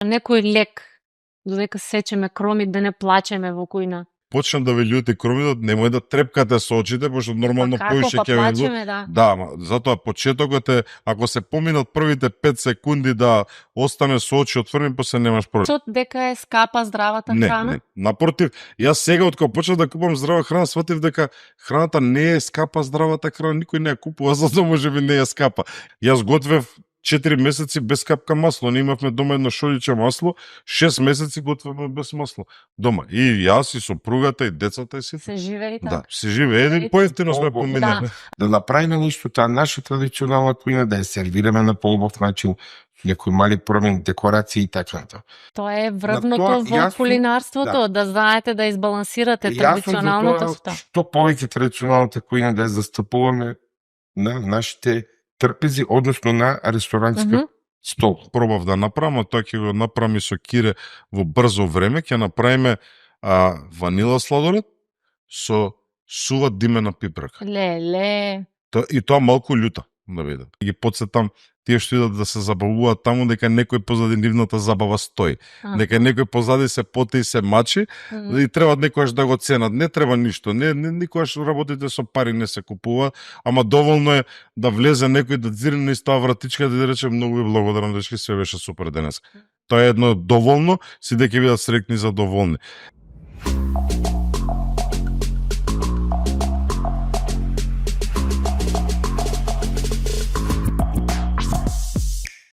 Некој лек, додека сечеме кроми, да не плачеме во кујна. Почнам да ви љути кромидот, немој да трепкате со очите, пошто нормално Па како, поише па ќе ви плачеме, да. Да, ма затоа почетокот е, ако се поминат првите 5 секунди да остане со очи отворени, после немаш проблем. Што дека е скапа здравата храна? Не, напротив, јас сега од кога почнав да купувам здрава храна, сватив дека храната не е скапа, здравата храна никој не ја купува, затоа можеби не е скапа. Јас готвев 4 месеци без капка масло, не имавме дома едно шоличе масло, 6 месеци готвевме без масло дома. И јас, и сопругата, и децата, и сите. Се живее и така. Да, се живее, еден поевтино сме поминали. Да направиме нешто таа наша традиционална кујна, да ја сервираме на поубав начин, некои мали промени, декорации и така. Тоа е врвното тоа, во кулинарството, да знаете да избалансирате традиционалното со тоа. Што повеќе традиционалната кујна да ја застапуваме на нашите трпези, односно на ресторанска стол. Пробав да направам, тоа ќе го направам и со кире во брзо време, ќе направиме ванила сладолед со сува димена пипрака. Леле. И тоа малку љута да биде. Ги потсетам тие што идат да се забавуваат таму, дека некој позади нивната забава стои. Дека некој позади се поти и се мачи и треба некојаш да го ценат. Не треба ништо. Никогаш работите со пари не се купува, ама доволно е да влезе некој да дзирне из таа вратичка да рече многу ви благодарам дечки, све беше супер денес. Тоа е едно доволно, си дека ќе бидат среќни и задоволни.